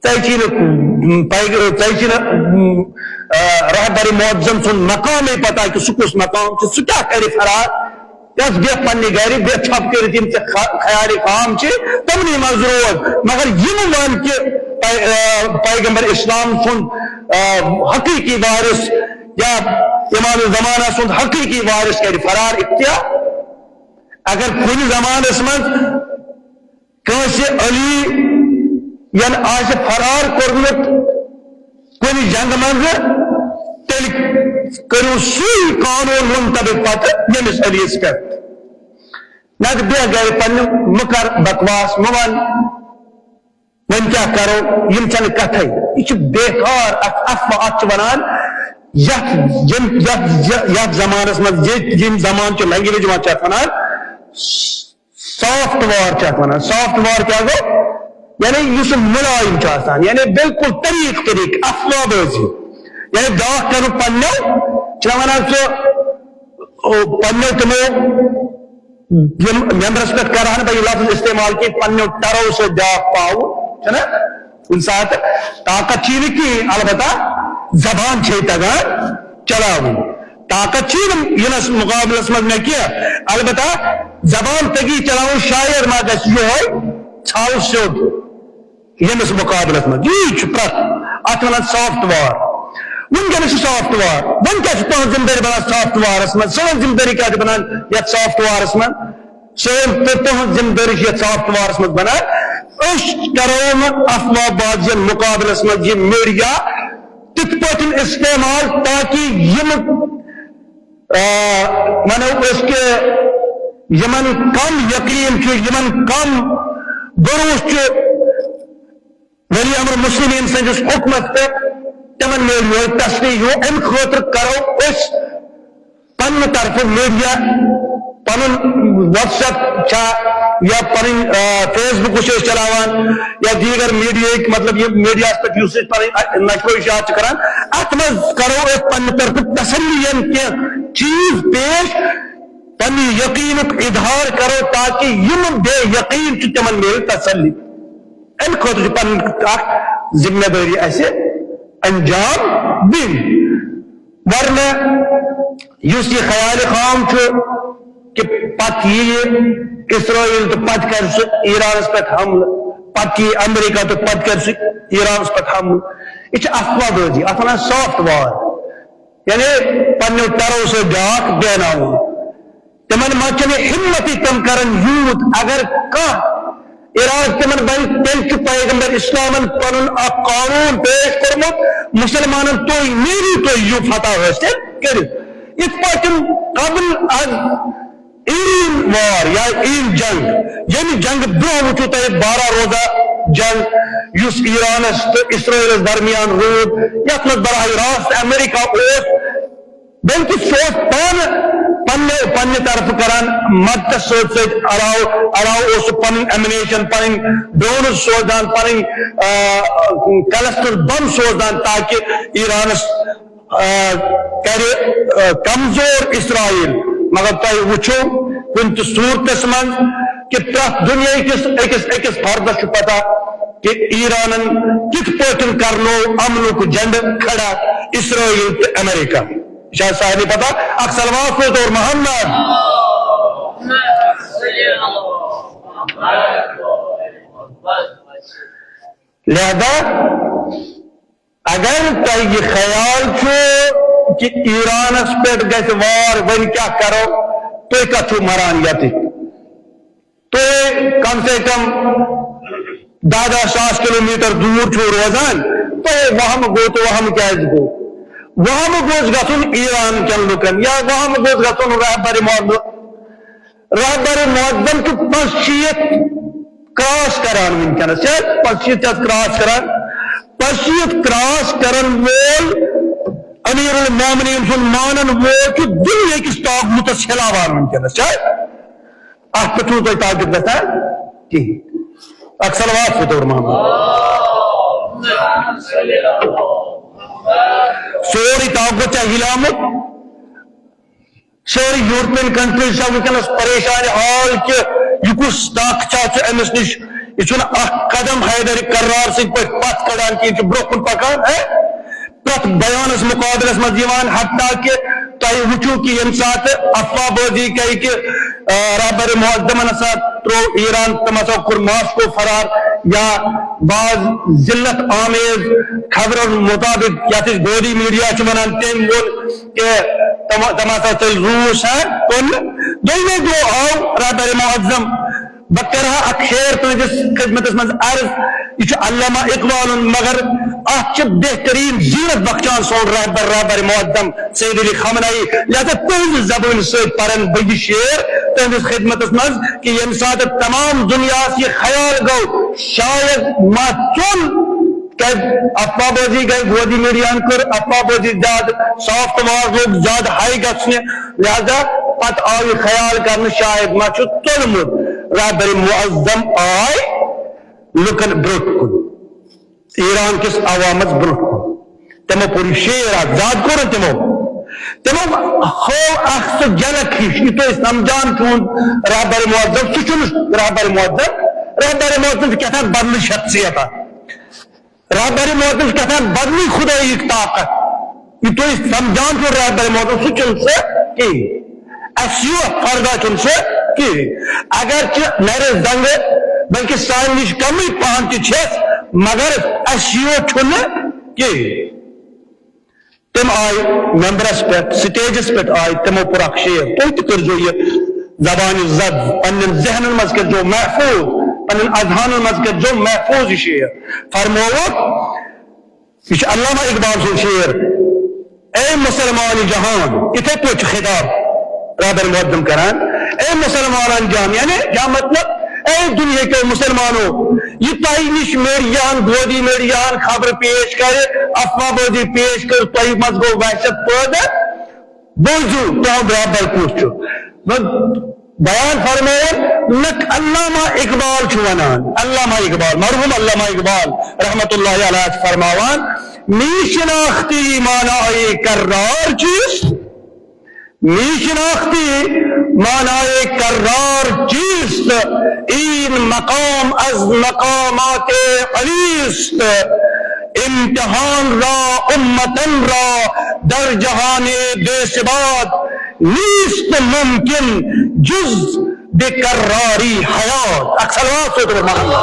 ژےٚ چھِی نہٕ، م، پیغ-، ژےٚ چھِی نہٕ، م، آ، رہبر معظم سُنٛد مقامے پتہ کہِ سُہ کُس مقام چھُ، سُہ کیٛاہ کرِ فرار؟ یۄس بیٚہہ پننہِ گرِ، بیٚہہ ژھۄپہٕ کٔرِتھ یِم ژےٚ خا-، خیالِ خام چھِ، تِمنٕے منٛز روز۔ مگر یِم وَن کہِ پے-، آ، پیغمبر اسلام سُنٛد، آ، حقیٖقی وارث یا امام زمانہ سُنٛد حقیٖقی وارث کرِ فرار اختیار۔ اگر کُنہِ زمانس منٛز کٲنٛسہِ علی ین آسہِ فرار کوٚرمُت کُنہِ جنگہٕ منٛزٕ، تیٚلہِ کٔرِو سُے قانوٗن منطبق پتہٕ ییٚمِس علیَس پٮ۪ٹھ۔ نتہٕ بیٚہہ گرِ پننہِ، مہٕ کر بکواس، مہٕ ون۔ وۄنۍ کیٛاہ کرو، یِم چھنہٕ کتھے۔ یہِ چھُ بیکار اکھ افواہ، اتھ چھِ ونان یتھ، ییٚمہِ، یتھ، یتھ زمانس منٛز یہِ، ییٚمہِ زمانہٕ چہِ language منٛز چھِ اتھ ونان soft war چھِ اتھ ونان۔ Soft war کیٛاہ گوٚو؟ یعنی یُس سُہ مُلایِم چھُ آسان، یعنی بالکل طریٖقہٕ طریٖقہٕ افواہ بٲزی، یعنی بیٛاکھ کرُن پننیو، چھِنہ ونان سُہ، او، پننیو تِمو یِم مٮ۪مبرس پٮ۪ٹھ کرٕ ہا نہٕ بہٕ یہِ لفظ استعمال کینٛہہ، پننیو ٹرو سۭتۍ بیٛاکھ پاوُن، چھُنہ؟ کُنہِ ساتہٕ طاقت چھِی نہٕ کِہیٖنۍ، البتہ زبان چھے تگان چلاوٕنۍ۔ طاقت چھِی نہٕ یِنس مُقابلس منٛز مےٚ کینٛہہ، البتہ زبان تگی چلاوٕنۍ، شاید ما گژھِ یِہوٚے ژھل سیوٚد۔ ییٚمِس مُقابلس منٛز یی چھُ پرٛٮ۪تھ، اتھ ونان soft war۔ وٕنکیٚنس چھُ soft war۔ وۄنۍ کیٛاہ چھُ تُہنٛز ذمہٕ دٲری بنان soft warس منٛز؟ سٲنۍ ذمہٕ دٲری کیٛاہ چھِ بنان یتھ soft warس منٛز؟ سٲنۍ تہٕ تُہنٛز ذمہٕ دٲری چھِ یتھ soft warس منٛز بنان۔ أسۍ کرو نہٕ افواہ بازین مُقابلس منٛز یہِ میڈیا تِتھ پٲٹھۍ استعمال تاکہ یِم، آ، ونو أسۍ کہِ یِمن کم یقین چھُ، یِمن کم بھروسہٕ چھُ ولی امر مسلمین سٕنٛدِس حکمس پٮ۪ٹھ، تِمن میلہِ یِہوٚے تسلی ہیوٗ۔ امہِ خٲطرٕ کرو أسۍ پننہِ طرفہٕ میڈیا، پنُن WhatsApp چھا یا پنٕنۍ، آ، Facebook چھِ أسۍ چلاوان یا دیٖگر میڈیاہٕکۍ، مطلب، یہِ میڈیاہس پٮ۪ٹھ یُس أسۍ پنٕنۍ، آ، نشر و اشاعت چھِ کران، اتھ منٛز کرو أسۍ پننہِ طرفہٕ تسلی ین کینٛہہ چیٖز پیش، پننہِ یقینُک اظہار کرو تاکہ یِم بے یقین چھِ تِمن میلہِ تسلی۔ امہِ خٲطرٕ چھِ پنٕنۍ اکھ ذمہ دٲری اسہِ انجام دِنۍ۔ ورنہ یُس یہِ خیال خام چھُ کہِ پتہٕ یِیہِ اسرائیل تہٕ پتہٕ کرِ سُہ ایرانس پٮ۪ٹھ حملہٕ، پتہٕ یِیہِ امریکہ تہٕ پتہٕ کرِ سُہ ایرانس پٮ۪ٹھ حملہٕ، یہِ چھِ افواہ بٲزی، اتھ ونان soft war۔ یعنی پننیو ٹرو سۭتۍ بیٛاکھ بیہناوُن۔ تِمن منٛز چھنہٕ ہمت تِم کرن یوٗت۔ اگر کانٛہہ ارادٕ تِمن بنہِ، تیٚلہِ چھُ پیغمبر اسلامن پنُن اکھ قانون پیش کوٚرمُت، مسلمانن تُہۍ نیرِو، تُہۍ یِیِو فتح حٲصِل کٔرِتھ۔ یِتھ پٲٹھۍ قبل از عیٖن وار یا عیٖن جنگ، ییٚمہِ جنگہٕ برونٛہہ وٕچھِو تۄہہِ بارہ روزہ جنگ، یُس ایرانس تہٕ اسرائیلس درمیان روٗد، یتھ منٛز براہ راست امریکہ اوس، بلکہ سُہ اوس پانہٕ پننہِ، پننہِ طرفہٕ کران مددس سۭتۍ سۭتۍ، علاوٕ علاوٕ اوس سُہ پنٕنۍ ammunition، پنٕنۍ drones سوزان، پنٕنۍ، آ، cluster bomb سوزان تاکہ ایرانس، آ، کرِ، آ، کمزور اسرائیل۔ مگر تۄہہِ وٕچھو کُنہِ تہِ صورتس منٛز کہِ پرٛٮ۪تھ دُنیاہکِس أکِس أکِس فردس چھُ پتہ کہ ایرانن کتھ پٲٹھۍ کرنو امنُک جنڈٕ کھڑا اسرائیل تہٕ امریکہ۔ یہِ چھا سارنٕے پتہ؟ اکھ صلوات سوزو اور محمد۔ لہذا اگر تۄہہِ یہِ خیال چھُ کہ ایرانس پٮ۪ٹھ گژھِ وار، وۄنۍ کیٛاہ کرو، تُہۍ کتھ چھِو مران یتہِ؟ تُہۍ کم سے کم دَہ دَہ ساس کلومیٹر دوٗر چھِو روزان، تۄہہِ وہمہٕ گوٚو تہٕ وہمہٕ کیٛازِ گوٚو؟ وہمہٕ گوٚژھ گژھُن ایران کٮ۪ن لُکن، یا وہمہٕ گوٚژھ گژھُن رہبر معظم، رہبر معظم چھُ پانٛژھ شیٖتھ کراس کران وٕنکیٚنس، چھا پانٛژھ شیٖتھ چھِ اَتھ کراس کران، پانٛژھ شیٖتھ کراس کرن وول امیر المومنین سُنٛد مانن وول چھُ دُنیا کِس طاغوٗتس ہلاوان وٕنکیٚنس، چھا؟ اتھ پٮ۪ٹھ چھُنہٕ تۄہہِ تعجب گژھان کِہیٖنۍ۔ اکھ صلوات فطور محمد۔ سورُے طاقت چھا ہِلیومُت؟ سٲری یورپین کنٹریز چھا وٕنکیٚنس پریشان حال کہِ یہِ کُس طاقت چھا چھُ أمِس نِش؟ یہِ چھُنہٕ اکھ قدم حیدر کرار سٕنٛدۍ پٲٹھۍ پتھ کڑان کہِ یہِ چھُ برونٛہہ کُن پکان، ہے؟ پرٛٮ۪تھ بیانس مقابلس منٛز یِوان، حتیٰ کہِ تۄہہِ وٕچھِو کہِ ییٚمہِ ساتہٕ افواہ بٲزی گٔے کہِ، آ، رہبر معظمن ہسا ترٛوو ایران، تِم ہسا کوٚر ماسکو فرار، یا بعض ذلت آمیز خبرن مطابق یتھ أسۍ گودی میڈیا چھِ ونان، تٔمۍ ووٚن کہِ تِم، تِم ہسا ژٔلۍ روٗس ہا کُن۔ دوٚیمہِ دۄہ آو رہبر معظم۔ بہٕ کرٕ ہا اکھ شعر تُہنٛدِس خدمتس منٛز عرض، یہِ چھُ علامہ اقبالُن، مگر اتھ چھِ بہترین زیٖنت بخشان سون رہبر، رہبر معظم سید علی خامنہ ای۔ لہذا تُہنٛزِ زبٲنۍ سۭتۍ پرن بہٕ یہِ شعر تُہنٛدِس خدمتس منٛز کہِ ییٚمہِ ساتہٕ تمام دُنیاہس یہِ خیال گوٚو، شاید ما ژوٚل، کیازِ افواہ بٲزی گٔے، گودی میڈیاہن کٔر افواہ بٲزی زیادٕ، سافٹ وار لوٚگ زیادٕ ہاے گژھنہِ، لہذا پتہٕ آو یہِ خیال کرنہٕ شاید ما چھُ ژوٚلمُت۔ رہبر معظم آے لُکن برونٛٹھ کُن، ایران کِس عوامس برونٛٹھ کُن۔ تِمو پوٚر یہِ شعر اکھ، زیادٕ کوٚر نہٕ تِمو۔ تِمو ہٲو اکھ سُہ جھلک ہِش، یہِ تُہۍ سمجھان چھِو رہبر معظم، سُہ چھُنہٕ رہبر معظم۔ رہبر معظم چھُ کیٛاہ تام بدلٕے شخصیت اکھ۔ رہبر معظم چھُ کیٛاہ تام بدلٕے خدٲیی طاقت۔ یہِ تُہۍ سمجھان چھِو رہبر معظم، سُہ چھُنہٕ سُہ کِہیٖنۍ۔ اَسہِ یہِ فردا چھُنہٕ سُہ کِہیٖنۍ۔ اگرچہِ نرِ زنگہٕ بلکہِ سانہِ نِش کمٕے پہن تہِ چھَس، مگر اَسہِ یہِ چھُنہٕ کِہیٖنۍ۔ تِم آیہِ ممبرس پٮ۪ٹھ، سٹیجس پٮ۪ٹھ آیہِ، تِمو پوٚر اکھ شعر۔ تُہۍ تہِ کٔرزیو یہِ زبانہِ زد، پننٮ۪ن ذہنن منٛز کٔرزیو محفوظ، پننٮ۪ن اذہانن منٛز کٔرزیو محفوظ یہِ شعر۔ فرمووُکھ، یہِ چھُ علامہ اقبال سُنٛد شعر۔ اے مسلمان جہان، یِتھے پٲٹھۍ چھُ خطاب رہبر معظم کران۔ اے مسلمان جہان، یعنی کیا مطلب؟ اے دنیا کے مسلمانوں، یہِ تۄہہِ نِش میڈیاہن، گودی میڈیاہن خبر پیش کرِ، افواہ بٲزی پیش کٔر، تۄہہِ منٛز گوٚو وحشت پٲدٕ، بوٗزِو تُہُنٛد رہبر کُس چھُ۔ بیان فرمٲیِن، نہ علامہ اقبال چھُ ونان، علامہ اقبال، مرحوم علامہ اقبال رحمت اللہ علیہ چھُ فرماوان، "می شناختی معنای کرار چیست؟ می شناختی معنای کرار چیست؟ این مقام از مقامات علی است۔ امتحان را، امتن را در جهان بے ثبات نیست ممکن جز به کراری حیات۔" اکھ صلوات سوزو محمد۔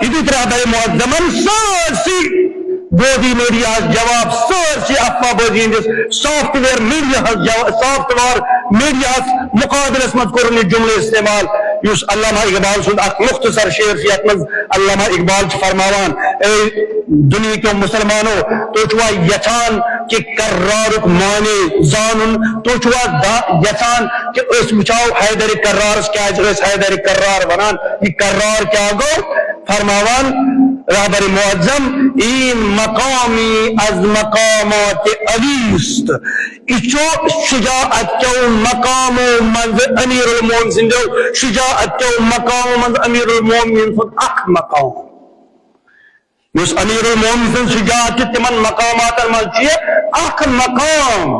یہِ دیُت رہبر معظمن سٲرسٕے گودی میڈیاہس جواب، سٲرسٕے افواہ بٲزی ہٕنٛدِس سافٹ ویئر میڈیاہس جو-، سافٹ ویئر میڈیاہس مقابلس منٛز کوٚرُن یہِ جملہٕ استعمال، یُس علامہ اقبال سُنٛد اکھ مختصر شعر چھُ، یتھ منٛز علامہ اقبال چھُ فرماوان، اے دنیا کیو مسلمانو، تُہۍ چھِوا یژھان کہِ کرارُک معنی زانُن؟ تُہۍ چھِوا دا-، یژھان کہِ أسۍ وٕچھو حیدر کرارس کیازِ ٲسۍ حیدر کرار ونان؟ یہِ کرار کیٛاہ گوٚو؟ فرماوان رہبر معظم، "این مقامی از مقامات علی است۔" یہِ چھُ شجاعت کیو مقامو منٛز امیر المومنین سٕنٛدیو، شجاعت کیو مقامو منٛز امیر المومنین سُنٛد اکھ مقام۔ یُس امیر المومنین سٕنٛز شجاعت چھِ، تِمن مقاماتن منٛز چھُ یہِ اکھ مقام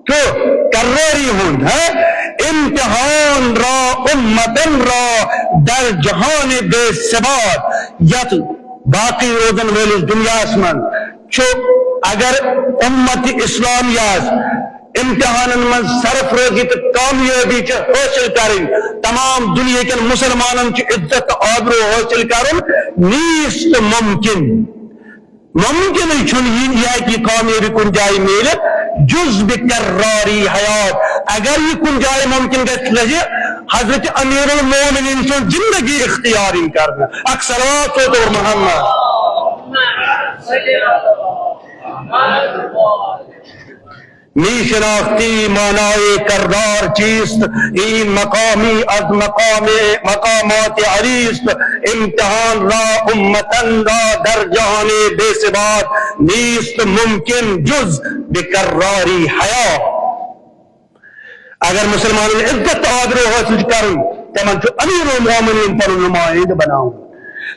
تہٕ کرٲری ہُنٛد، ہاں؟ امتحان را امتن را در جہان بے ثبات، یتھ باقی روزن وٲلِس دُنیاہس منٛز چھُ، اگر امت اسلامیہ امتحانن منٛز سرفرازی تہٕ کامیٲبی چھِ حٲصِل کرٕنۍ، تمام دُنیہکٮ۪ن مسلمانن چھُ عزت تہٕ آبرو حٲصِل کرُن نیست ممکن۔ ممکنٕے چھُنہٕ یہِ، یہِ ہیٚکہِ یہِ کامیٲبی کُنہِ جایہِ میٖلِتھ، جز بکراری حیات۔ اگر یہِ کُنہِ جایہِ ممکن گژھِ، لگہِ حضرت امیر المومنین سٕنٛز زندگی اختیار یِن کرنہٕ۔ اکھ صلوات سوزو محمد۔ می شناختی معنای کردار چیست؟ این مقامی از مقام، مقامات علی است. امتحان را امتن را در جهان بے ثبات نیست ممکن جز بکراری حیات۔ اگر مسلمانن عزت تہٕ آبرو حٲصِل چھُ کرُن، تِمن چھُ امیر المومنین پنُن نمائندٕ بناوُن،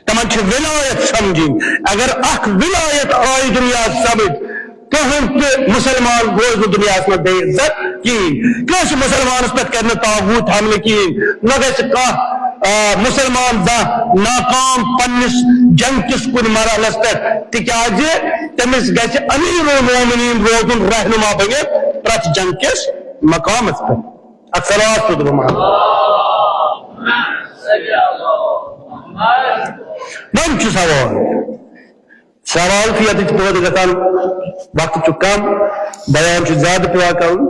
تِمن چھِ ولایت سمجھٕنۍ۔ اگر اکھ ولایت آیہِ دُنیاہس سمجھ، کٕہٕنۍ تہِ مسلمان روزِ نہٕ دُنیاہس منٛز بے عزت کِہیٖنۍ۔ کٲنٛسہِ مسلمانس پٮ۪ٹھ کرِ نہٕ طاغوت حملہٕ کِہیٖنۍ۔ نہ گژھِ کانٛہہ، آ، مسلمان زانٛہہ ناکام پننِس جنگ کِس کُنہِ مرحلس پٮ۪ٹھ، تِکیازِ تٔمِس گژھِ امیر المومنین روزُن رہنما بٔنِتھ پرٛٮ۪تھ جنگ کِس مقامس پٮ۪ٹھ۔ اکھ صلوات سوزو محمد۔ وۄنۍ چھُ سوال، سوال چھُ ییٚتہِ پٲدٕ گژھان، وقت چھُ کم، بیان چھُ زیادٕ پٮ۪وان کرُن۔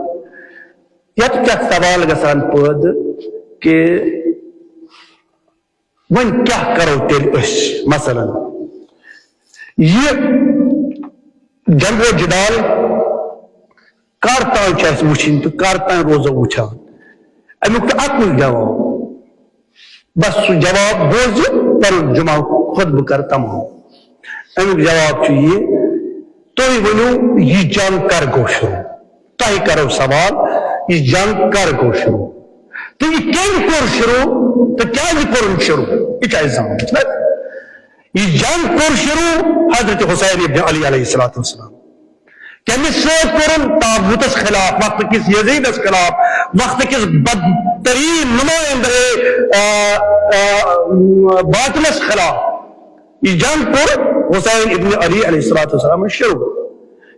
ییٚتہِ چھُ اکھ سوال گژھان پٲدٕ کہِ وۄنۍ کیٛاہ کرو تیٚلہِ أسۍ؟ مثلاً، یہِ جنگ و جدال کر تام چھِ اَسہِ وٕچھِنۍ تہٕ کر تام روزو وٕچھان؟ اَمیُک چھُ اَکُے جواب، بس سُہ جواب بوزِ، پَنُن جمعہ خطبہٕ کر تمام۔ اَمیُک جواب چھُ یہِ، تُہۍ ؤنِو، یہِ جنگ کر گوٚو شروع؟ تۄہہِ کرو سوال، یہِ جنگ کر گوٚو شروع؟ تہٕ یہِ کٔمۍ کوٚر شروع؟ تہٕ کیٛازِ کوٚرُن شروع؟ یہِ چھُ اَسہِ زانُن، چھُنہ؟ یہِ جنگ کوٚر شروع حضرت حسین ابن علی علیہ الصلوۃ والسلام۔ کٔمِس سۭتۍ کوٚرُن؟ طاغوتس خلاف، وقت کِس یزیدس خلاف، وقت کِس بدترین نمائندہ، آ، آ، باطلس خلاف۔ یہِ جنگ کوٚر حسین ابن علی علیہ الصلوۃ والسلام شروع۔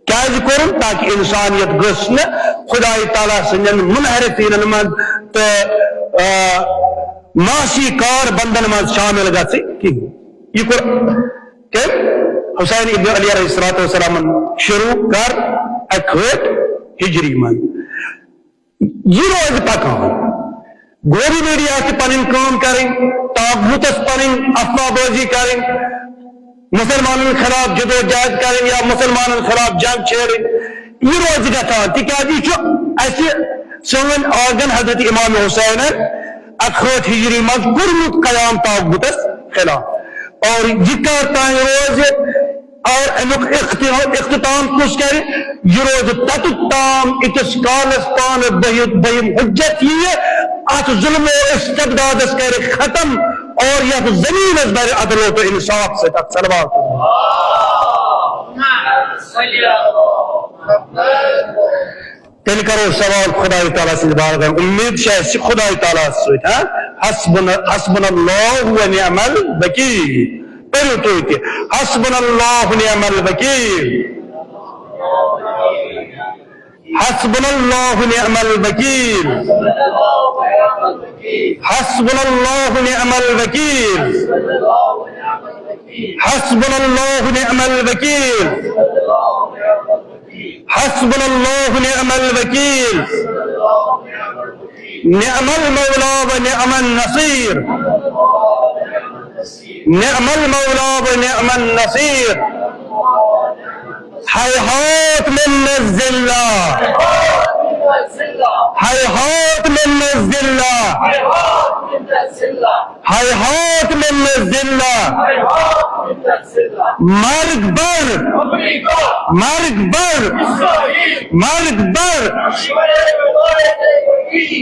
کیٛازِ کوٚرُن؟ تاکہِ انسانیت گٔژھ نہٕ خدای تعالیٰ سٕنٛدٮ۪ن منحرفینن منٛز تہٕ، آ، معاصی کار بندن منٛز شامل گژھِ کِہیٖنۍ۔ یہِ کوٚر کٔمۍ؟ حسین ابن علی علیہ الصلوۃ والسلامن شروع۔ کر؟ اَکہِ ہٲٹھ ہجری منٛز۔ یہِ روزِ پکان۔ گوری میڈیا تہِ پنٕنۍ کٲم کرٕنۍ، طاغوتس پنٕنۍ افواہ بازی کرٕنۍ، مسلمانن خلاف جدوجہد کرٕنۍ یا مسلمانن خلاف جنگ چھیڑٕنۍ، یہِ روزِ گژھان، تِکیازِ یہِ چھُ اسہِ سٲنۍ آگن حضرت امام حسینن اکہٲٹھ ہجری منٛز کوٚرمُت قیام طاغوتس خلاف۔ اور یہِ کر تام روزِ اور امیُک اخت-، اختتام کُس کرِ؟ یہِ روزِ تتُت تام، ییٖتِس کالس تام بہِ-، بہم حجت ییہِ، اتھ ظلم و استبدادس کرِ ختم اور یتھ زمینس برِ عدل و انصاف سۭتۍ۔ اکھ صلوات۔ تیٚلہِ کرو سوال خدای تعالیٰ سٕنٛدِ بارگاہ۔ امید چھِ اَسہِ خدای تعالیٰ سۭتۍ، ہا؟ حسبنا، حسبنا اللہ و نعم الوکیل۔ پٔرِو تُہۍ تہِ، حسبنا اللہ و نعم الوکیل۔ حسبنا اللہ و نعم الوکیل۔ حسبنا اللہ و نعم الوکیل۔ حسبنا اللہ و نعم الوکیل۔ حسبنا اللہ و نعم الوکیل۔ نعم المولا و نعم النصیر۔ نعم المولا و نعم النصیر۔ هیهات منا الذلة۔ هیهات منا الذلة۔ هیهات منا الذلة۔ مرگ بر، مرگ بر، مرگ بر،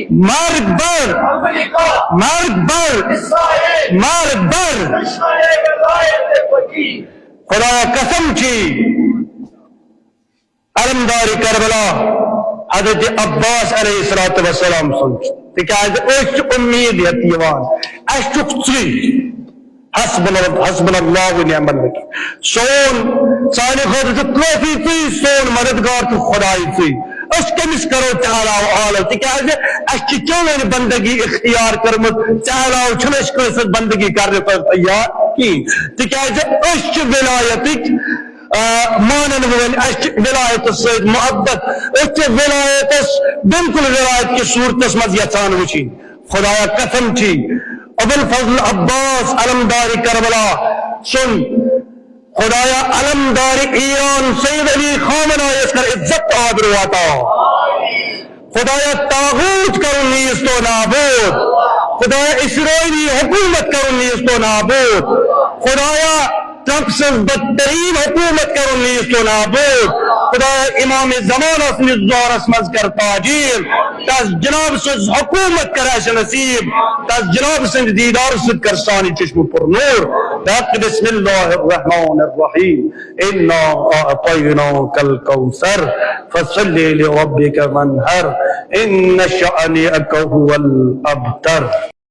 مرگ بر، مرگ بر، مرگ بر۔ خدایا قسم چھی، علمدار کربلا حضرت عباس علیہ الصلوۃ والسلام سُنٛد۔ تِکیازِ أسۍ چھِ اُمید ہٮ۪تھ یِوان، اَسہِ چھُکھ ژٕے۔ حسبنا، حسبنا اللہ و نعم الوکیل۔ سون، سانہِ خٲطرٕ چھُ کٲفی ژٕے، سون مددگار چھُ خداے ژٕے۔ أسۍ کٔمِس کرو ژےٚ علاوٕ آلو؟ تِکیازِ اَسہِ چھِ چٲنۍ بندگی اختیار کٔرمٕژ، ژےٚ علاوٕ چھُنہٕ اَسہِ کٲنٛسہِ ہٕنٛز بندگی کرنہٕ خٲطرٕ تیار کِہیٖنۍ۔ تِکیازِ أسۍ چھِ ولایتٕکۍ، آ، مانن وٲلۍ، اَسہِ چھِ ولایتس سۭتۍ محبت، أسۍ چھِ ولایتس بالکل ولایت کِس صوٗرتس منٛز یژھان وٕچھِنۍ۔ خدایا قسم چھی، ابوالفضل عباس علمدار کربلا سُنٛد، خدایا علمدار ایران سید علی خامنہ یس کر عزت آبرو عطا۔ خدایا طاغوت کرُن نیست و نابود۔ خدایا اسرائیلی حکومت کرُن نیست و نابود۔ خدایا ٹرمپ سٕنٛز بدترین حکومت کرُن نیست و نابود۔ خدایا امام زمانہ سٕنٛدِس دورس منٛز کر تعجیل۔ تس جناب سٕنٛز حکومت کر اَسہِ نصیب۔ تس جناب سٕنٛدِ دیدار سۭتۍ کر سانہِ چشمہٕ پر نور۔ بحق بسم اللہ الرحمن الرحیم۔ انا اعطیناک الکوثر۔ فصل لربک وانحر۔ ان شانئک هو الابتر۔